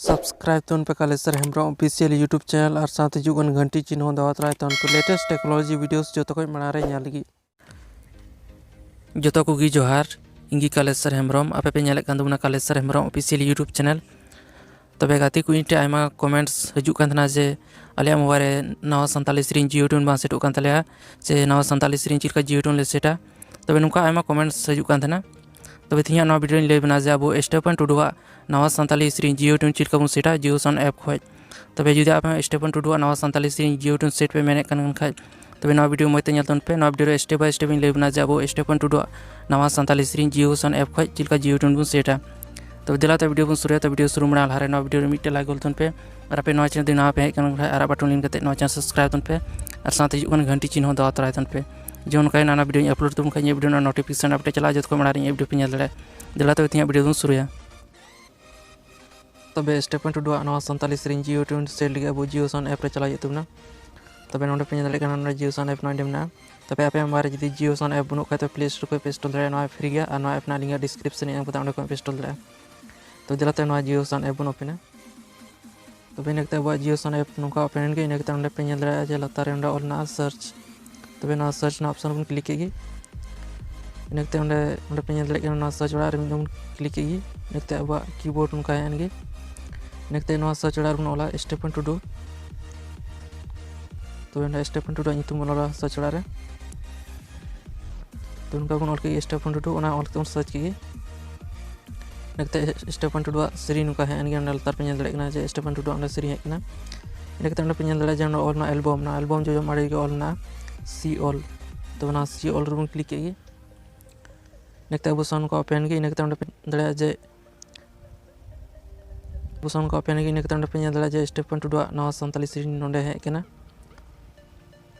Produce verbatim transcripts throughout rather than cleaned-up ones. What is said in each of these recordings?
Subscribe ᱛᱟᱵᱚᱱ ᱯᱮ ᱠᱟᱞᱮᱥᱚᱨ Hembrom Official YouTube channel ᱟᱨ ᱥᱟᱶᱛᱮ ᱦᱤᱡᱩᱜ ᱠᱟᱱ ᱜᱷᱟᱱᱴᱤ ᱪᱤᱱᱦᱟᱹ ᱫᱟᱵᱟᱣ ᱛᱚᱨᱟᱭ ᱛᱟᱵᱚᱱ ᱯᱮ latest technology videos ᱡᱚᱛᱚ ᱠᱷᱚᱱ ᱢᱟᱲᱟᱝ ᱨᱮ ᱧᱮᱞ ᱞᱟᱹᱜᱤᱫ᱾ ᱡᱚᱛᱚ ᱠᱚᱜᱮ ᱡᱚᱦᱟᱨ, ᱤᱧ ᱜᱮ ᱠᱟᱞᱮᱥᱚᱨ ᱦᱮᱢᱵᱨᱚᱢ᱾ ᱟᱯᱮ ᱯᱮ ᱧᱮᱞᱮᱫ ᱠᱟᱱ ᱛᱟᱵᱚᱱᱟ ᱠᱟᱞᱮᱥᱚᱨ ᱦᱮᱢᱵᱨᱚᱢ Official YouTube channel᱾ ᱛᱚᱵᱮ ᱜᱟᱛᱮ ᱠᱚ, ᱤᱧ ᱴᱷᱮᱱ ᱟᱭᱢᱟ comments ᱦᱤᱡᱩᱜ ᱠᱟᱱ ᱛᱟᱦᱮᱱᱟ ᱡᱮ ᱟᱞᱮᱭᱟᱜ mobile ᱨᱮ ᱱᱟᱣᱟ ᱥᱟᱱᱛᱟᱞᱤ ᱥᱮᱨᱮᱧ Jio Tune ᱵᱟᱝ ᱥᱮᱴᱚᱜ ᱠᱟᱱ ᱛᱟᱞᱮᱭᱟ, ᱥᱮ ᱱᱟᱣᱟ ᱥᱟᱱᱛᱟᱞᱤ ᱥᱮᱨᱮᱧ ᱪᱮᱫ ᱞᱮᱠᱟ Jio Tune ᱞᱮ ᱥᱮᱴᱟ᱾ ᱛᱚᱵᱮ ᱱᱚᱝᱠᱟ ᱟᱭᱢᱟ comments ᱦᱤᱡᱩᱜ ᱠᱟᱱ ᱛᱟᱦᱮᱱᱟ᱾ ᱛᱚᱵᱮ ᱛᱮᱦᱮᱧᱟᱜ ᱱᱚᱣᱟ video ᱨᱮᱧ ᱞᱟᱹᱭ ᱟᱵᱚᱱᱟ ᱡᱮ ᱟᱵᱚ ᱥᱴᱤᱯᱷᱟᱱ ᱴᱩᱰᱩᱣᱟᱜ ᱱᱟᱣᱟ ᱥᱟᱱᱛᱟᱞᱤ ᱥᱮᱨᱮᱧ Jio Tune ᱪᱮᱫ ᱞᱮᱠᱟ ᱵᱚᱱ ᱥᱮᱴᱟ Jio Sound app ᱠᱷᱚᱱ᱾ ᱛᱚᱵᱮ ᱡᱩᱫᱤ ᱟᱯᱮ ᱦᱚᱸ ᱥᱴᱤᱯᱷᱟᱱ ᱴᱩᱰᱩᱣᱟᱜ ᱱᱟᱣᱟ ᱥᱟᱱᱛᱟᱞᱤ ᱥᱮᱨᱮᱧ Jio Tune ᱥᱮᱴ ᱯᱮ ᱢᱮᱱᱮᱫ ᱠᱟᱱ ᱠᱷᱟᱡ, ᱛᱚᱵᱮ ᱱᱚᱣᱟ video ᱢᱚᱡᱽ ᱛᱮ ᱧᱮᱞ ᱛᱟᱵᱚᱱ ᱯᱮ᱾ ᱱᱚᱣᱟ video ᱨᱮ step by step ᱤᱧ ᱞᱟᱹᱭ ᱟᱵᱚᱱᱟ ᱡᱮ ᱟᱵᱚ ᱥᱴᱤᱯᱷᱟᱱ ᱴᱩᱰᱩᱣᱟᱜ ᱱᱟᱣᱟ ᱥᱟᱱᱛᱟᱞᱤ ᱥᱮᱨᱮᱧ Jio Sound app ᱠᱷᱚᱱ ᱪᱮᱫ ᱞᱮᱠᱟ Jio Tune ᱵᱚᱱ ᱥᱮᱴᱟ᱾ ᱛᱚᱵᱮ ᱫᱮᱞᱟ ᱛᱚ video ᱵᱚᱱ ᱥᱩᱨᱩᱭᱟ᱾ ᱛᱚ video ᱥᱩᱨᱩ ᱢᱟᱲᱟᱝ ᱞᱟᱦᱟᱨᱮ ᱱᱚᱣᱟ video ᱨᱮ ᱢᱤᱫᱴᱮᱱ like ᱜᱚᱞ ᱛᱟᱵᱚᱱ ᱯᱮ, ᱟᱨ ᱟᱯᱮ ᱱᱚᱣᱟ channel ᱡᱩᱫᱤ ᱱᱟᱣᱟ ᱯᱮ ᱦᱮᱡ ᱠᱟᱱ ᱠᱷᱟᱡ ᱟᱨᱟᱜ button ᱞᱤᱱ ᱠᱟᱛᱮ ᱱᱚᱣᱟ channel subscribe ᱛᱟᱵᱚᱱ ᱯᱮ, ᱟᱨ ᱥᱟᱶᱛᱮ ᱦᱤᱡᱩᱜ ᱠᱟᱱ ᱜᱷᱟᱱᱴᱤ ᱪᱤᱱᱦᱟᱹ ᱫᱟᱵᱟᱣ ᱛᱚᱨᱟᱭ ᱛᱟᱵᱚᱱ ᱯᱮ᱾ ᱡᱮᱢᱚᱱ ᱱᱚᱝᱠᱟ ᱱᱟᱣᱟ video ᱤᱧ upload ᱛᱟᱵᱚᱱ ᱠᱷᱟᱡ ᱤᱧᱟᱹᱜ video ᱨᱮᱱᱟᱜ notification update ᱪᱟᱞᱟᱜᱼᱟ, ᱡᱚᱛᱚ ᱠᱷᱚᱱ ᱢᱟᱲᱟᱝ ᱨᱮ ᱤᱧᱟᱹᱜ video ᱯᱮ ᱧᱮᱞ ᱫᱟᱲᱮᱭᱟᱜᱼᱟ᱾ ᱫᱮᱞᱟ ᱛᱚᱵᱮ ᱛᱮᱦᱮᱧᱟᱜ video ᱵᱚᱱ ᱥᱩᱨᱩᱭᱟ᱾ ᱛᱚᱵᱮ ᱥᱴᱤᱯᱷᱟᱱ ᱴᱩᱰᱩᱣᱟᱜ ᱱᱟᱣᱟ ᱥᱟᱱᱛᱟᱞᱤ ᱥᱮᱨᱮᱧ Jio Tune ᱥᱮᱴ ᱞᱟᱹᱜᱤᱫ ᱟᱵᱚ Jio Sound app ᱨᱮ ᱪᱟᱞᱟᱜ ᱦᱩᱭᱩᱜ ᱛᱟᱵᱚᱱᱟ᱾ ᱛᱚᱵᱮ ᱱᱚᱰᱮ ᱯᱮ ᱧᱮᱞ ᱫᱟᱲᱮᱭᱟᱜ ᱠᱟᱱᱟ, ᱱᱚᱰᱮ Jio Sound app ᱱᱚᱰᱮ ᱢᱮᱱᱟᱜᱼᱟ᱾ ᱛᱚᱵᱮ ᱟᱯᱮᱭᱟᱜ mobile ᱨᱮ ᱡᱩᱫᱤ Jio Sound app ᱵᱟᱹᱱᱩᱜ ᱠᱷᱟᱡ, ᱛᱚ Play Store ᱠᱷᱚᱱ ᱯᱮ install ᱫᱟᱲᱮᱭᱟᱜᱼᱟ, ᱱᱚᱣᱟ free ᱜᱮᱭᱟ᱾ ᱟᱨ ᱱᱚᱣᱟ app ᱨᱮᱱᱟᱜ link ᱰᱤᱥᱠᱨᱤᱯᱥᱚᱱ ᱨᱮ ᱮᱢ ᱠᱟᱛᱮ ᱚᱸᱰᱮ ᱠᱷᱚᱱ ᱯᱮ install ᱫᱟᱲᱮᱭᱟᱜᱼᱟ᱾ ᱛᱚ ᱫᱮᱞᱟ ᱛᱮ ᱱᱚᱣᱟ Jio Sound app ᱵᱚᱱ open ᱟ᱾ ᱛᱚᱵᱮ ᱤᱱᱟᱹ ᱠᱟᱛᱮ ᱟᱵᱚᱣᱟᱜ Jio Sound app ᱱᱚᱝᱠᱟ open ᱮᱱ ᱜᱮ, ᱤᱱᱟᱹ ᱠᱟᱛᱮ ᱚᱸᱰᱮ ᱯᱮ ᱧᱮᱞ ᱫᱟᱲᱮᱭᱟᱜᱼᱟ ᱡᱮ ᱞᱟᱛᱟᱨ ᱨᱮ ᱚᱸᱰᱮ ᱚᱞ ᱢᱮᱱᱟᱜᱼᱟ search᱾ ᱛᱚᱵᱮ ᱱᱚᱣᱟ search ᱨᱮᱱᱟᱜ option ᱵᱚᱱ click ᱠᱮᱫ ᱜᱮ᱾ ᱤᱱᱟᱹ ᱠᱟᱛᱮ ᱚᱸᱰᱮ, ᱚᱸᱰᱮ ᱯᱮ ᱧᱮᱞ ᱫᱟᱲᱮᱭᱟᱜ ᱠᱟᱱᱟ, ᱱᱚᱣᱟ search ᱚᱲᱟᱜ ᱨᱮ ᱢᱤᱫ ᱫᱚᱢ click ᱠᱮᱫ ᱜᱮ᱾ ᱤᱱᱟᱹ ᱠᱟᱛᱮ ᱟᱵᱚᱣᱟᱜ keyboard ᱱᱚᱝᱠᱟ ᱦᱮᱡ ᱮᱱ ᱜᱮ᱾ ᱤᱱᱟᱹ ᱠᱟᱛᱮ ᱱᱚᱣᱟ search ᱚᱲᱟᱜ ᱨᱮᱵᱚᱱ ᱚᱞᱟ ᱥᱴᱤᱯᱷᱟᱱ ᱴᱩᱰᱩ᱾ ᱛᱚᱵᱮ ᱚᱸᱰᱮ ᱥᱴᱤᱯᱷᱟᱱ ᱴᱩᱰᱩ ᱧᱩᱛᱩᱢ ᱵᱚᱱ ᱚᱞᱟ search ᱚᱲᱟᱜ ᱨᱮ᱾ ᱛᱚ ᱱᱚᱝᱠᱟ ᱵᱚᱱ ᱚᱞ ᱠᱮᱫ ᱜᱮ ᱥᱴᱤᱯᱷᱟᱱ ᱴᱩᱰᱩ, ᱚᱱᱟ ᱚᱞ ᱠᱟᱛᱮ ᱵᱚᱱ search ᱠᱮᱫ ᱜᱮ᱾ ᱤᱱᱟᱹ ᱠᱟᱛᱮ ᱥᱴᱤᱯᱷᱟᱱ ᱴᱩᱰᱩᱣᱟᱜ ᱥᱮᱨᱮᱧ ᱱᱚᱝᱠᱟ ᱦᱮᱡ ᱮᱱ ᱜᱮ᱾ ᱚᱸᱰᱮ ᱞᱟᱛᱟᱨ ᱯᱮ ᱧᱮᱞ ᱫᱟᱲᱮᱭᱟᱜ ᱠᱟᱱᱟ ᱡᱮ ᱥᱴᱤᱯᱷᱟᱱ ᱴᱩᱰᱩᱣᱟᱜ ᱚᱸᱰᱮ ᱥᱮᱨᱮᱧ ᱦᱮᱡ ᱠᱟᱱᱟ᱾ ᱤᱱᱟᱹ ᱠᱟᱛᱮ ᱚᱸᱰᱮ ᱯᱮ ᱧᱮᱞ ᱫᱟᱲᱮᱭᱟᱜᱼᱟ ᱡᱮ ᱚᱸᱰᱮ ᱚᱞ ᱢᱮᱱᱟᱜᱼᱟ album, ᱚᱱᱟ album ᱡᱚᱡᱚᱢ ᱟᱲᱮ ᱨᱮᱜᱮ ᱚᱞ ᱢᱮᱱᱟᱜᱼᱟ see all᱾ ᱛᱚ ᱚᱱᱟ see all ᱨᱮᱵᱚᱱ click ᱠᱮᱫ ᱜᱮ᱾ ᱤᱱᱟᱹ ᱠᱟᱛᱮ ᱟᱵᱚ sound ᱠᱚ open ᱜᱮ᱾ ᱤᱱᱟᱹ ᱠᱟᱛᱮ ᱚᱸᱰᱮ ᱯᱮ ᱧᱮᱞ ᱫᱟᱲᱮᱭᱟᱜᱼᱟ ᱡᱮ ᱟᱵᱚ sound ᱠᱚ open ᱜᱮ᱾ ᱤᱱᱟᱹ ᱠᱟᱛᱮ ᱚᱸᱰᱮ ᱯᱮ ᱧᱮᱞ ᱫᱟᱲᱮᱭᱟᱜᱼᱟ ᱡᱮ ᱥᱴᱤᱯᱷᱟᱱ ᱴᱩᱰᱩᱣᱟᱜ ᱱᱟᱣᱟ ᱥᱟᱱᱛᱟᱞᱤ ᱥᱮᱨᱮᱧ ᱱᱚᱸᱰᱮ ᱦᱮᱡ ᱠᱟᱱᱟ᱾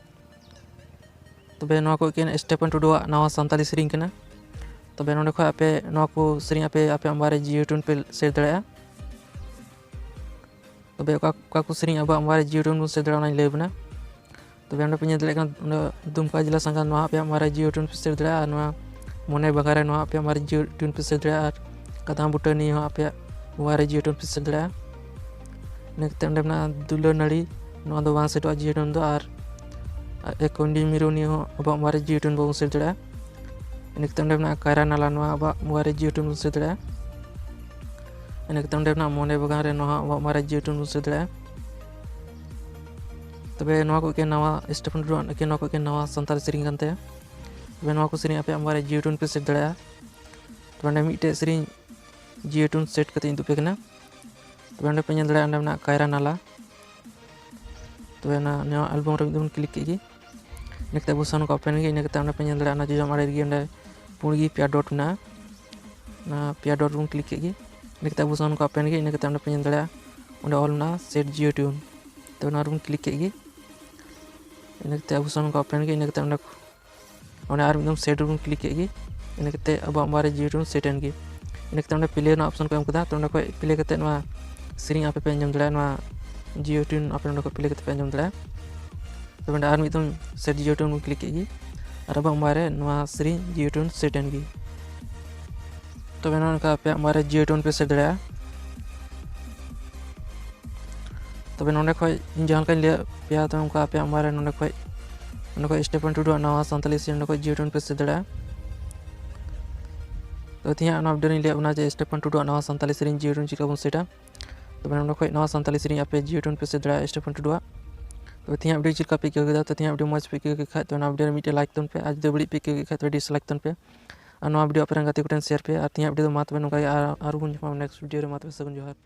ᱛᱚᱵᱮ ᱱᱚᱣᱟ ᱠᱚ ᱮᱠᱮᱱ ᱥᱴᱤᱯᱷᱟᱱ ᱴᱩᱰᱩᱣᱟᱜ ᱱᱟᱣᱟ ᱥᱟᱱᱛᱟᱞᱤ ᱥᱮᱨᱮᱧ ᱠᱟᱱᱟ᱾ ᱛᱚᱵᱮ ᱱᱚᱸᱰᱮ ᱠᱷᱚᱱ ᱟᱯᱮ ᱱᱚᱣᱟ ᱠᱚ ᱥᱮᱨᱮᱧ ᱟᱯᱮ ᱟᱯᱮᱭᱟᱜ mobile ᱨᱮ Jio Tune ᱯᱮ ᱥᱮᱴ ᱫᱟᱲᱮᱭᱟᱜᱼᱟ᱾ ᱛᱚᱵᱮ ᱚᱠᱟ, ᱚᱠᱟ ᱠᱚ ᱥᱮᱨᱮᱧ ᱟᱵᱚᱣᱟᱜ mobile ᱨᱮ Jio Tune ᱵᱚᱱ ᱥᱮᱴ ᱫᱟᱲᱮᱭᱟᱜᱼᱟ, ᱚᱱᱟᱧ ᱞᱟᱹᱭ ᱟᱵᱚᱱᱟ᱾ ᱛᱚᱵᱮ ᱚᱸᱰᱮ ᱯᱮ ᱧᱮᱞ ᱫᱟᱲᱮᱭᱟᱜ ᱠᱟᱱᱟ, ᱚᱸᱰᱮ ᱫᱩᱢᱠᱟ ᱡᱮᱞᱟ ᱥᱟᱸᱜᱷᱟᱨ, ᱱᱚᱣᱟ ᱟᱯᱮᱭᱟᱜ mobile ᱨᱮ Jio Tune ᱯᱮ ᱥᱮᱴ ᱫᱟᱲᱮᱭᱟᱜᱼᱟ, ᱟᱨ ᱱᱚᱣᱟ ᱢᱚᱱᱮ ᱵᱟᱜᱟᱱ ᱨᱮ ᱱᱚᱣᱟ ᱟᱯᱮᱭᱟᱜ mobile ᱨᱮ Jio Tune ᱯᱮ ᱥᱮᱴ ᱫᱟᱲᱮᱭᱟᱜᱼᱟ, ᱟᱨ ᱠᱟᱫᱟᱢ ᱵᱩᱴᱟᱹ ᱱᱤᱭᱟᱹ ᱦᱚᱸ ᱟᱯᱮᱭᱟᱜ mobile ᱨᱮ Jio Tune ᱯᱮ ᱥᱮᱴ ᱫᱟᱲᱮᱭᱟᱜᱼᱟ᱾ ᱤᱱᱟᱹ ᱠᱟᱛᱮ ᱚᱸᱰᱮ ᱢᱮᱱᱟᱜᱼᱟ ᱫᱩᱞᱟᱹᱲ ᱱᱟᱹᱲᱤ, ᱱᱚᱣᱟ ᱫᱚ ᱵᱟᱝ ᱥᱮᱴᱚᱜᱼᱟ ᱡᱤᱭᱳ ᱴᱩᱱ ᱫᱚ᱾ ᱟᱨ ᱮᱠᱚᱱᱰᱤ ᱢᱤᱨᱩ, ᱱᱤᱭᱟᱹ ᱦᱚᱸ ᱟᱵᱚᱣᱟᱜ ᱢᱳᱵᱟᱭᱤᱞ ᱨᱮ ᱡᱤᱭᱳ ᱴᱩᱱ ᱵᱟᱵᱚᱱ ᱥᱮᱴ ᱫᱟᱲᱮᱭᱟᱜᱼᱟ᱾ ᱤᱱᱟᱹ ᱠᱟᱛᱮ ᱚᱸᱰᱮ ᱢᱮᱱᱟᱜᱼᱟ ᱠᱟᱭᱨᱟ ᱱᱟᱞᱟ, ᱱᱚᱣᱟ ᱟᱵᱚᱣᱟᱜ ᱢᱳᱵᱟᱭᱤᱞ ᱨᱮ ᱡᱤᱭᱳ ᱴᱩᱱ ᱵᱚᱱ ᱥᱮᱴ ᱫᱟᱲᱮᱭᱟᱜᱼᱟ᱾ ᱤᱱᱟᱹ ᱠᱟᱛᱮ ᱚᱸᱰᱮ ᱢᱮᱱᱟᱜᱼᱟ ᱢᱚᱱᱮ ᱵᱟᱜᱟᱱ ᱨᱮ, ᱱᱚᱣᱟ ᱦᱚᱸ ᱟᱵᱚᱣᱟᱜ ᱢᱳᱵᱟᱭᱤᱞ ᱨᱮ ᱡᱤᱭᱳ ᱴᱩᱱ ᱵᱚᱱ ᱥᱮᱴ ᱫᱟᱲᱮᱭᱟᱜᱼᱟ᱾ ᱛᱚᱵᱮ ᱱᱚᱣᱟ ᱠᱚᱜᱮ ᱱᱟᱣᱟ ᱥᱴᱮᱯᱷᱟᱱ ᱴᱩᱰᱩᱣᱟᱜ, ᱮᱠᱮᱱ ᱱᱚᱣᱟ ᱠᱚᱜᱮ ᱱᱟᱣᱟ ᱥᱟᱱᱛᱟᱲᱤ ᱥᱮᱨᱮᱧ ᱠᱟᱱ ᱛᱟᱭᱟ᱾ ᱛᱚᱵᱮ ᱱᱚᱣᱟ ᱠᱚ ᱥᱮᱨᱮᱧ ᱟᱯᱮᱭᱟᱜ ᱢᱳᱵᱟᱭᱤᱞ ᱨᱮ ᱡᱤᱭᱳ ᱴᱩᱱ ᱯᱮ ᱥᱮᱴ ᱫᱟᱲᱮᱭᱟᱜᱼᱟ᱾ ᱛᱚᱵᱮ ᱚᱸᱰᱮ ᱢᱤᱫᱴᱮᱡ ᱥᱮᱨᱮᱧ ᱡᱤᱭᱳ ᱴᱩᱱ ᱥᱮᱴ ᱠᱟᱛᱮ ᱤᱧ ᱩᱫᱩᱜ ᱟᱯᱮ ᱠᱟᱱᱟ᱾ ᱛᱚᱵᱮ ᱚᱸᱰᱮ ᱯᱮ ᱧᱮᱞ ᱫᱟᱲᱮᱭᱟᱜᱼᱟ ᱚᱸᱰᱮ ᱢᱮᱱᱟᱜᱼᱟ ᱠᱟᱭᱨᱟ ᱱᱟᱞᱟ᱾ ᱛᱚᱵᱮ ᱚᱱᱟ ᱱᱚᱣᱟ ᱟᱞᱵᱟᱢ ᱨᱮ ᱢᱤᱫ ᱫᱚᱢ ᱠᱞᱤᱠ ᱠᱮᱫ ᱜᱮ᱾ ᱤᱱᱟᱹ ᱠᱟᱛᱮ ᱟᱵᱚ ᱥᱟᱢᱟᱝ ᱠᱚ ᱳᱯᱮᱱ ᱜᱮ᱾ ᱤᱱᱟᱹ ᱠᱟᱛᱮ ᱚᱸᱰᱮ ᱯᱮ ᱧᱮᱞ ᱫᱟᱲᱮᱭᱟᱜᱼᱟ ᱚᱱᱟ ᱡᱚᱡᱚᱢ ᱟᱲᱮ ᱨᱮᱜᱮ ᱚᱸᱰᱮ ᱯᱩᱸᱰ ᱜᱮ ᱯᱮᱭᱟ ᱰᱚᱴ ᱢᱮᱱᱟᱜᱼᱟ, ᱚᱱᱟ ᱯᱮᱭᱟ ᱰᱚᱴ ᱵᱚᱱ ᱠᱞᱤᱠ ᱠᱮᱫ ᱜᱮ᱾ ᱤᱱᱟᱹ ᱠᱟᱛᱮ ᱟᱵᱚ ᱥᱟᱢᱟᱝ ᱠᱚ ᱳᱯᱮᱱ ᱜᱮ᱾ ᱤᱱᱟᱹ ᱠᱟᱛᱮ ᱚᱸᱰᱮ ᱯᱮ ᱧᱮᱞ ᱫᱟᱲᱮᱭᱟᱜᱼᱟ ᱚᱸᱰᱮ ᱚᱞ ᱢᱮᱱᱟᱜᱼᱟ ᱥᱮᱴ ᱡᱤᱭᱳ ᱴᱩᱱ᱾ ᱛᱚ ᱚᱱᱟ ᱨᱮᱵᱚᱱ ᱠᱞᱤᱠ ᱠᱮᱫ ᱜᱮ᱾ ᱤᱱᱟᱹ ᱠᱟᱛᱮ ᱟᱵᱚ ᱥᱟᱢᱟᱝ ᱠᱚ ᱳᱯᱮᱱ ᱜᱮ᱾ ᱤᱱᱟᱹ ᱠᱟᱛᱮ ᱚᱸᱰᱮ ᱚᱸᱰᱮ ᱟᱨ ᱢᱤᱫ ᱫᱚᱢ ᱥᱮᱴ ᱨᱮᱵᱚᱱ ᱠᱞᱤᱠ ᱠᱮᱫ ᱜᱮ᱾ ᱤᱱᱟᱹ ᱠᱟᱛᱮ ᱟᱵᱚᱣᱟᱜ ᱢᱳᱵᱟᱭᱤᱞ ᱨᱮ ᱡᱤᱭᱳ ᱴᱩᱱ ᱥᱮᱴ ᱮᱱ ᱜᱮ᱾ ᱤᱱᱟᱹ ᱠᱟᱛᱮ ᱚᱸᱰᱮ ᱯᱞᱮ ᱨᱮᱱᱟᱜ ᱚᱯᱥᱚᱱ ᱠᱚ ᱮᱢ ᱠᱟᱫᱟ, ᱛᱚ ᱚᱸᱰᱮ ᱠᱷᱚᱡ ᱯᱞᱮ ᱠᱟᱛᱮ ᱱᱚᱣᱟ ᱥᱮᱨᱮᱧ ᱟᱯᱮ ᱯᱮ ᱟᱸᱡᱚᱢ ᱫᱟᱲᱮᱭᱟᱜᱼᱟ, ᱱᱚᱣᱟ ᱡᱤᱭᱳ ᱴᱩᱱ ᱟᱯᱮ ᱱᱚᱸᱰᱮ ᱠᱷᱚᱡ ᱯᱞᱮ ᱠᱟᱛᱮ ᱯᱮ ᱟᱸᱡᱚᱢ ᱫᱟᱲᱮᱭᱟᱜᱼᱟ᱾ ᱛᱚᱵᱮ ᱚᱸᱰᱮ ᱟᱨ ᱢᱤᱫ ᱫᱚᱢ ᱥᱮᱴ ᱡᱤᱭᱳ ᱴᱩᱱ ᱵᱚᱱ ᱠᱞᱤᱠ ᱠᱮᱫ ᱜᱮ ᱟᱨ ᱟᱵᱚᱣᱟᱜ ᱢᱳᱵᱟᱭᱤᱞ ᱨᱮ ᱱᱚᱣᱟ ᱥᱮᱨᱮᱧ ᱡᱤᱭᱳ ᱴᱩᱱ ᱥᱮᱴ ᱮᱱ ᱜᱮ᱾ ᱛᱚᱵᱮ ᱱᱚᱜᱼᱚ ᱱᱚᱝᱠᱟ ᱟᱯᱮᱭᱟᱜ ᱢᱳᱵᱟᱭᱤᱞ ᱨᱮ ᱡᱤᱭᱳ ᱴᱩᱱ ᱯᱮ ᱥᱮᱴ ᱫᱟᱲᱮᱭᱟᱜᱼᱟ᱾ ᱛᱚᱵᱮ ᱱᱚᱸᱰᱮ ᱠᱷᱚᱡ ᱤᱧ ᱡᱟᱦᱟᱸ ᱞᱮᱠᱟᱧ ᱞᱟᱹᱭᱟᱫ ᱯᱮᱭᱟ, ᱛᱚᱵᱮ ᱚᱱᱠᱟ ᱟᱯᱮᱭᱟᱜ ᱢᱳᱵᱟᱭᱤᱞ ᱨᱮ ᱱᱚᱸᱰᱮ ᱠᱷᱚᱡ, ᱱᱚᱸᱰᱮ ᱠᱷᱚᱡ ᱥᱴᱮᱯᱷᱟᱱ ᱴᱩᱰᱩᱣᱟᱜ ᱱᱟᱣᱟ ᱥᱟᱱᱛᱟᱞᱤ ᱥᱮᱨᱮᱧ ᱱᱚᱸᱰᱮ ᱠᱷᱚᱡ ᱡᱤᱭᱳ ᱴᱩᱱ ᱯᱮ ᱥᱮᱴ ᱫᱟᱲᱮᱭᱟᱜᱼᱟ᱾ ᱛᱚ ᱛᱮᱦᱮᱧᱟᱜ ᱚᱱᱟ ᱵᱷᱤᱰᱤᱭᱳ ᱨᱮᱧ ᱞᱟᱹᱭᱟᱫ ᱵᱚᱱᱟ ᱡᱮ ᱥᱴᱮᱯᱷᱟᱱ ᱴᱩᱰᱩᱣᱟᱜ ᱱᱟᱣᱟ ᱥᱟᱱᱛᱟᱞᱤ ᱥᱮᱨᱮᱧ ᱡᱤᱭᱳ ᱴᱩᱱ ᱪᱤᱠᱟ ᱵᱚᱱ ᱥᱮᱴᱟ᱾ ᱛᱚᱵᱮ ᱱᱚᱸᱰᱮ ᱠᱷᱚᱡ ᱱᱟᱣᱟ ᱥᱟᱱᱛᱟᱞᱤ ᱥᱮᱨᱮᱧ ᱟᱯᱮ ᱡᱤᱭᱳ ᱴᱩᱱ ᱯᱮ ᱥᱮᱴ ᱫᱟᱲᱮᱭᱟᱜᱼᱟ ᱥᱴᱮᱯᱷᱟᱱ ᱴᱩᱰᱩᱣᱟᱜ᱾ ᱛᱚᱵᱮ ᱛᱮᱦᱮᱧᱟᱜ ᱵᱷᱤᱰᱤᱭᱳ ᱪᱮᱫ ᱞᱮᱠᱟ ᱯᱮ ᱟᱹᱭᱠᱟᱹᱣ ᱠᱮᱫᱟ? ᱛᱚ ᱛᱮᱦᱮᱧᱟᱜ ᱵᱷᱤᱰᱤᱭᱳ ᱢᱚᱡᱽ ᱯᱮ ᱟᱹᱭᱠᱟᱹᱣ ᱠᱮᱫ ᱠᱷᱟᱡ, ᱛᱚ ᱚᱱᱟ ᱵᱷᱤᱰᱤᱭᱳ ᱨᱮ ᱢᱤᱫᱴᱮᱡ ᱞᱟᱭᱤᱠ ᱛᱟᱵᱚᱱ ᱯᱮ, ᱟᱨ ᱡᱩᱫᱤ ᱵᱟᱹᱲᱤᱡ ᱯᱮ ᱟᱹᱭᱠᱟᱹᱣ ᱠᱮᱫ ᱠᱷᱟᱡ, ᱛᱚᱵᱮ ᱰᱤᱥᱞᱟᱭᱤᱠ ᱛᱟᱵᱚᱱ ᱯᱮ᱾ ᱟᱨ ᱱᱚᱣᱟ ᱵᱷᱤᱰᱤᱭᱳ ᱟᱯᱮ ᱨᱮᱱ ᱜᱟᱛᱮ ᱠᱚᱴᱷᱮᱱ ᱥᱮᱭᱟᱨ ᱯᱮ᱾ ᱟᱨ ᱛᱮᱦᱮᱧᱟᱜ ᱵᱷᱤᱰᱤᱭᱳ ᱫᱚ ᱢᱟ ᱛᱚᱵᱮ ᱱᱚᱝᱠᱟ ᱜᱮ, ᱟᱨ, ᱟᱨ ᱵᱚᱱ ᱧᱟᱯᱟᱢᱟ ᱱᱮᱠᱥᱴ ᱵᱷᱤᱰᱤᱭᱳ ᱨᱮ᱾ ᱢᱟ ᱛᱚᱵᱮ ᱥᱟᱹᱜᱩᱱ ᱡᱚᱦᱟᱨ᱾